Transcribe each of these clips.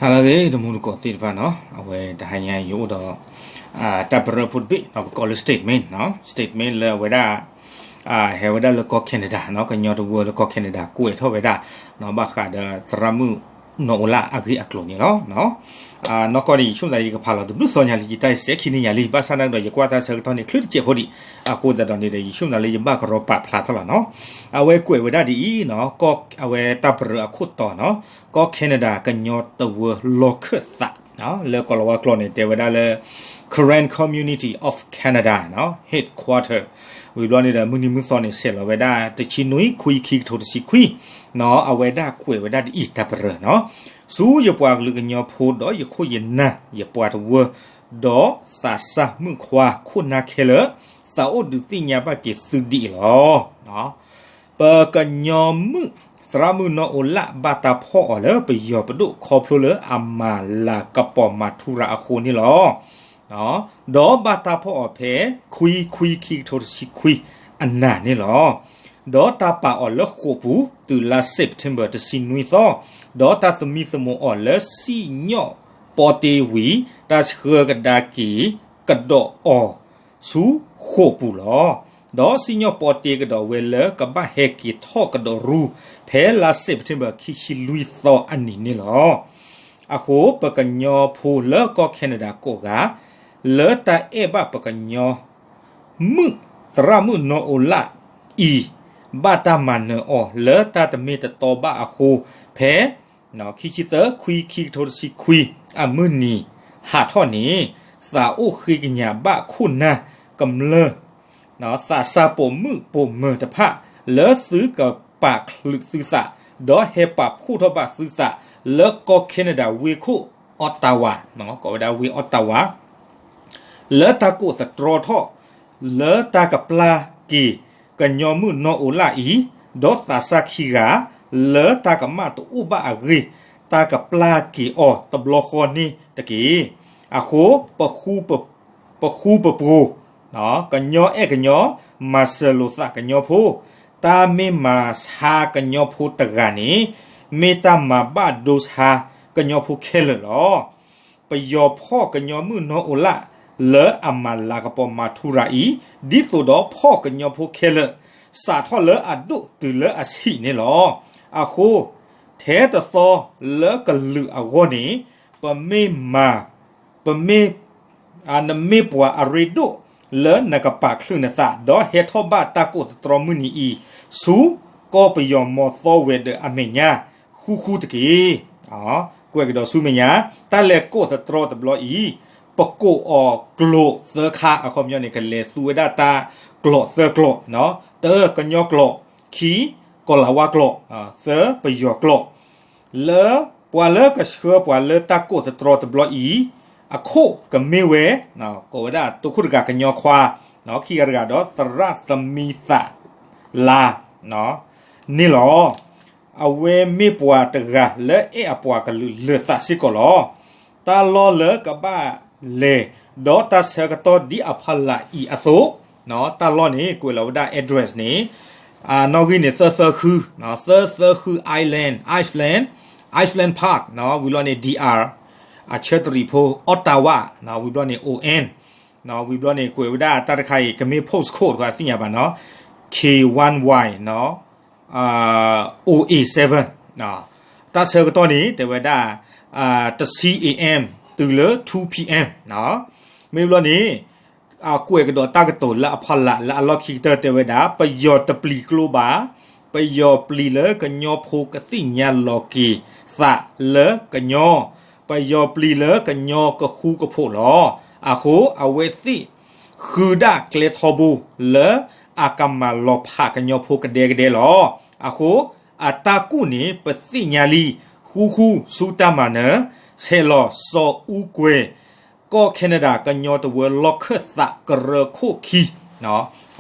ဟါလၢအဂ့ၤ တမူတကိးသ့ၣ်တဖၣ်နီၤ, အဝဲတဟါညါအံၤယအိၣ်ဒီး တၢ်ပရၢဖိတဘ့ၣ်နီၤ, ပကိးလၢ statement နီၤ, statement လၢအဝဲဒၣ် ဟဲဝဲဒၣ်လၢကီၢ် Canada နီၤ, ကညီတဝၢလၢကီၢ် Canada ကွဲးထီၣ်ဝဲဒၣ်နီၤ, ဘၣ်ဃးဒီးသရၣ်မုၣ်နီၢ်အိလၣ်အဂ့ၢ်အကျိၤန့ၣ်လီၤ. နီၢ်ကီၢ်န့ၣ် ယဆိကမိၣ်သးလၢယကဖးလီၤတဘျုးသီညါလံ, ယတၢ်စဲးခံန့ၢ်ညါလံ, ဘၣ်ဆၣ်နာ်ကဒီး ယကွၢ်တၢ်ဆၢကတီၢ်န့ၣ် ချုးတစဲးဖိဒံး, အဃိသတးဒီးန့ၣ်ဒီး ယဆိကမိၣ်သးလၢယဘၣ်ကရီပာ်ဖျါထီၣ်လီၤနီၤ. အဝဲကွဲးဝဲဒၣ်ဒ်အံၤနီၤ, ကီၢ် အဝဲတၢ်ပရၢအခိၣ်တီနီၤ, ကီၢ် Canada ကညီတဝၢလီၢ်ခၢၣ်သး လၢကိၤလၤဝါကျိာ်န့ၣ် တဲဝဲဒၣ်လၢ Karen Community of Canada နီၤ, Headquarter ဝံၤဘျီန့ၣ်ဒီး မုၢ်နံၤမုၢ်သီန့ၣ် ဆဲးလီၤဝဲဒၣ် တဆံနွံ ခွံ ခံကထိတဆံခွံနီၤ, အဝဲဒၣ်ကွဲးဝဲဒၣ်ဒ်အံၤ တၢ်ပရၢနီၤ, ဆူယပှၤကလုာ်ကညီဖိ ဒီးယခိၣ်ယနၢ် ယပှၤတဝၢ ဒီးသးစၢ်မုၣ်ခွါခိၣ်နၢ်ခဲလၢာ် သးအိၣ်ဒုးသ့ၣ်ညါဘၣ်က့ၤသုဒ်အံၤလီၤ. ပကညီမုၣ် သရၣ်မုၣ်နီၢ်အိလၣ် ဘၣ်တၢ်ဖီၣ်အီၤလၢပယီၤပဒိၣ် ခီဖျိလၢအမၤလၤကပီၤမၤထူရၤအဃိန့ၣ်လီၤ. ဒီးဘၣ်တၢ်ဖီၣ်အီၤဖဲ ခွံ ခွံ ခံကထိတဆံခွံအနံၤန့ၣ်လီၤ. ဒီးတၢ်ပာ်အီၤလၢဃိာ်ပူၤ တုၤလါ September တဆံနွံသီ, ဒီးတၢ်သမံသမိးအီၤလၢစံၣ်ညီၣ်ပီတ့ဝံၤ တၢ်ဆှၢကဒါက့ၤကဒီးအီၤ ဆူဃိာ်ပူၤလီၤ. ဒီးစံၣ်ညီၣ်ပီတ့ကဒီးဝဲလၢကဘၣ်ဟဲက့ၤထီၣ်ကဒီးရူ ဖဲလါ September ခံဆံလွံၢ်သီအနံၤန့ၣ်လီၤ. အဃိပကညီဖိလၢကီၢ် Canada ကိးဂၤ လၢတၢ်အဲၣ်ဘၣ်ပကညီမုၣ် သရၣ်မုၣ်နီၢ်အိလၣ်အံၤ ဘၣ်တၢ်မၤနၢၤအီၤလၢတၢ်တမ့ၢ်တတီဘၣ်အဃိ ဖဲ ခံဆံသၢ ခွံ ခံကထိတဆံခွံ အမုၢ်နံၤဟးထီၣ်န့ၣ် သးအိၣ်ဃ့ကညးဘၣ်ခိၣ်နၢ်ကမျၢၢ် သးစၢ်ပိာ်မုၣ်ပိာ်မၢၤတဖၣ် လၢသုကပာ်ချုးသုသး ဒီးဟဲပာ်ဖှိၣ်ထီၣ်ဘၣ်သုသး လၢကီၢ် Canada ဝ့ၢ်ခိၣ် Ottawa ကိးဝဲဒၣ်ဝ့ၢ် Ottawa လၢတၢ်ကိးသတြီထီၣ် လၢတၢ်ကပျၢ်က့ၤ ကညီမုၣ်နီၢ်အိလၣ်အံၤ ဒီးသးစၢ်ခံဂၤ လၢတၢ်ကမၣ်တအိၣ်ဘၣ်အဂ့ၢ် တၢ်ကပျၢ်က့ၤအီၤတဘျီဃီန့ၣ်တက့ၢ်. အဃိ ပဃူပပှိၤ ကညီအဲၣ်ကညီ မၤစၢၤလိာ်သးကညီဖိ, တၢ်မ့ၢ်မၤဆါကညီဖိတဂၤန့ၣ် မ့ၢ်တၢ်မၤဘၣ်ဒိဆါကညီဖိခဲလၢာ်လီၤ. ပယီၤဖီၣ်ကညီမုၣ်နီၢ်အိလၣ် လၢအမၤလၤကပီၤမၤထူရၤအံၤ ဒ်သိးဒီးဖီၣ်ကညီဖိခဲလၢာ် စးထီၣ်လၢအဒိၣ်တုၤလၢအဆံးန့ၣ်လီၤ. အဃိ ထဲတသီလၢကလုာ်အဂီၢ်န့ၣ် ပမ့ၢ်မၤ ပမ့ၢ် နမ့ၢ်ပှၤအရ့ဒိၣ် လၢနကပာ်ချုးနသး ဒီးဟဲထီၣ်ဘၣ်တၢ်ကိးသတြီမုၢ်နံၤအံၤ ဆူကီၢ်ပယီၤမီၤသီဝဲၤဒၢးအမဲာ်ညါ ဃူဃူတက့ၢ်. ကွဲးကဒီးဆူမဲာ်ညါ တၢ်လဲၤကိးသတြီတဘျီအံၤ ပကိးအီၤကျိာ်သၢခါ အခီပညီန့ၣ် ကလဲၤသူဝဲဒၣ်တၢ်ကျိာ်သၢကျိာ်, တၢ ကညီကျိာ်, ခံ ကိၤလၤဝါကျိာ်, သၢ ပယီၤကျိာ် လၢပှၤလၢကဆှၢပှၤလၢတၢ်ကိးသတြီတဘျီအံၤ အခိၣ်ကမ့ၢ်ဝဲ ကိးဝဲဒၣ်တိခိၣ်တဂၤကညီခွါ ခံဂၤတဂၤဒီးသရၣ်သမံသးလါန့ၣ်လီၤ. အဝဲမ့ၢ်ပှၤတဂၤလၢအဲၣ်အပှၤကလုာ်လၢာ်သးစ့ၢ်ကီးလီၤ. တၢ်လီၢ်လၢကဘၣ်လဲၤ ဒီးတၢ်ဆၢကတီၢ်ဒ်အဖီလာ်အံၤအသိး, တၢ်လီၢ်န့ၣ် ကွဲးလီၤဝဲဒၣ် address န့ၣ် နီၣ်ဂံၢ်န့ၣ် သၢသၢဃု, သၢသၢဃု Island, Iceland, Iceland Park ဝံၤဘျီန့ၣ် D R အဆၢတရံးဖိ Ottawa ဝံၤဘျီန့ၣ် O N ဝံၤဘျီန့ၣ် ကွဲးဝဲဒၣ်တၢ်တခါအံၤ ကမ့ၢ် postcode တခါသ့ၣ်ညါဘၣ်နီၤ K one Y O A seven တၢ်ဆၢကတီၢ်န့ၣ် တဲဝဲဒၣ် တဆံ A M တုၤလၢ two P M မ့ၢ်ဘျီန့ၣ် အကွဲးကဒီးတၢ်ကတိၤလၢအဖီလာ်လၢအလီၢ်ခံကတၢၢ်တဲဝဲဒၣ် ပယီၤတပျံၤကျိဘၣ်, ပယီၤပျံၤလၢကညီဖိကသ့ၣ်ညါလီၤက့ၤသးလၢကညီ, ပယီၤပျံၤလၢကညီကဃူကဖိးလီၤ. အဃိအဝဲသ့ၣ်ဃုဒၣ်ကျဲထီဘိလၢအကမၤလီၤဖးကညီဖိကဒဲကဒဲလီၤ. အဃိအတၢ်ကူၣ်န့ၣ် ပသ့ၣ်ညါလံ, ဃူဃူဆူတၢ်မၤနၢၤ, ဆဲးလီၤစီၤအူကွဲၤ ကီၢ် Canada ကညီတဝၢလီၢ်ခၢၣ်သးကရၢခိၣ်ခံ,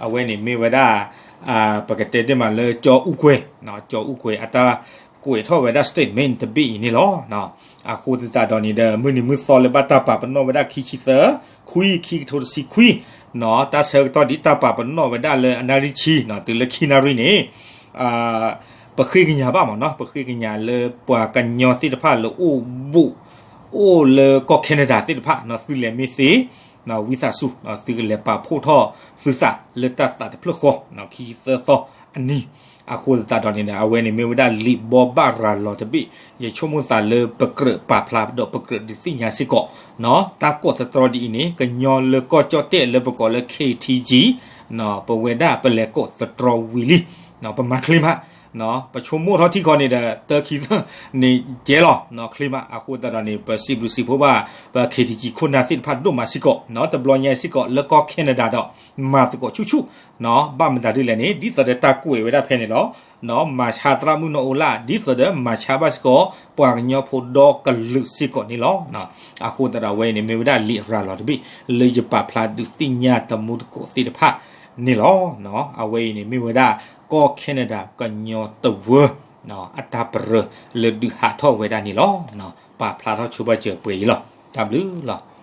အဝဲန့ၣ်မ့ၢ်ဝဲဒၣ် ပကတဲတ့ၢ်မးလၢကၠီအူကွဲၤ, ကၠီအူကွဲၤအတၢ်ကွဲးထီၣ်ဝဲဒၣ် statement တဘ့ၣ်အံၤန့ၣ်လီၤ. အဃိသတးဒီးန့ၣ်ဒီး မုၢ်နံၤမုၢ်သီလၢဘၣ်တၢ်ပာ်ပနီၣ်ဝဲဒၣ်ခံဆံသၢ ခွံ ခံကထိတဆံခွံ, တၢ်ဆၢကတီၢ်ဒ်တၢ်ပာ်ပနီၣ်ဝဲဒၣ်လၢအနၣ်ရံၣ်ဆံ တုၤလၢခံနၣ်ရံၣ်န့ၣ် ပဃ့ကညးဘၣ်မးနီၤ, ပဃ့ကညးလၢပှၤကညီသ့ၣ်တဖၣ်လၢအိၣ်ဘူး အိၣ်လၢကီၢ် Canada သ့ၣ်တဖၣ် သုလဲၤမ့ၢ်သ့ ဝံသးစူၤ သုကလဲၤပာ်ဖှိၣ်ထီၣ်သုသးလၢတၢ်သးတဖျၢၣ်ဃီ ခံသၢသီအနံၤ အဃိသတးဒီးန့ၣ် အဝဲန့ၣ်မ့ၢ်ဝဲဒၣ်လံာ်ဘိးဘၣ်ရၤလီၤတဘ့ၣ် ယဆိကမိၣ်သးလၢပကြၢးပာ်ဖျါဒီးပကြၢးဒုးသ့ၣ်ညါစ့ၢ်ကီး တၢ်ကိးသတြီဒ်အံၤန့ၣ် ကညီလၢကီၢ်ကၠီၣ်တဲၣ်လၢပကိးလၢ KTG ပဝဲဒၣ်ပလဲၤကိးသတြီဝံၤလံ ပမၤချ့မး ပဆိကမိၣ်ထီၣ်ထံကီၢ်န့ၣ်ဒီး တၢခံသၢန့ၣ်ကဲလီၤ ချ့မး အဃိသတးဒီးန့ၣ် ပစံးဘျုးစံးဖှိၣ်ဘၣ် ပ KTG ခိၣ်နၢ်သ့ၣ်တဖၣ်ဒိၣ်မးစ့ၢ်ကီး တဘျီညါစ့ၢ်ကီး လၢကီၢ် Canada ဒီး မၤသကိးဆူၣ်ဆူၣ် ဘၣ်မတၤဒ်လဲၣ်န့ၣ် ဒ်သိးဒီးတၢ်ကွဲးဝဲဒၣ်ဖဲန့ၣ်လီၤ မၤဆါသရၣ်မုၣ်နီၢ်အိလၣ် ဒ်သိးဒီးမၤဆါဘၣ်စ့ၢ်ကီး ပှၤကညီဖိဒီကလုာ်စ့ၢ်ကီးန့ၣ်လီၤ အဃိသတးဒီးအဝဲအံၤန့ၣ် မ့ၢ်ဝဲဒၣ်လံာ်ရၤလီၤတဘ့ၣ် လၢယပာ်ဖျါဒုးသ့ၣ်ညါတမူသကိးသ့ၣ်တဖၣ်န့ၣ်လီၤ အဝဲအံၤန့ၣ် မ့ၢ်ဝဲဒၣ်ကီၢ် Canada ကညီတဝၢ အတၢ်ပရၢလၢဒုးဟးထီၣ်ဝဲဒၣ်န့ၣ်လီၤ ပာ်ဖျါထီၣ်ဆိဘၣ်စၢၤပှဲၤအံၤလီၤ တၢ်ဘျုးလီၤ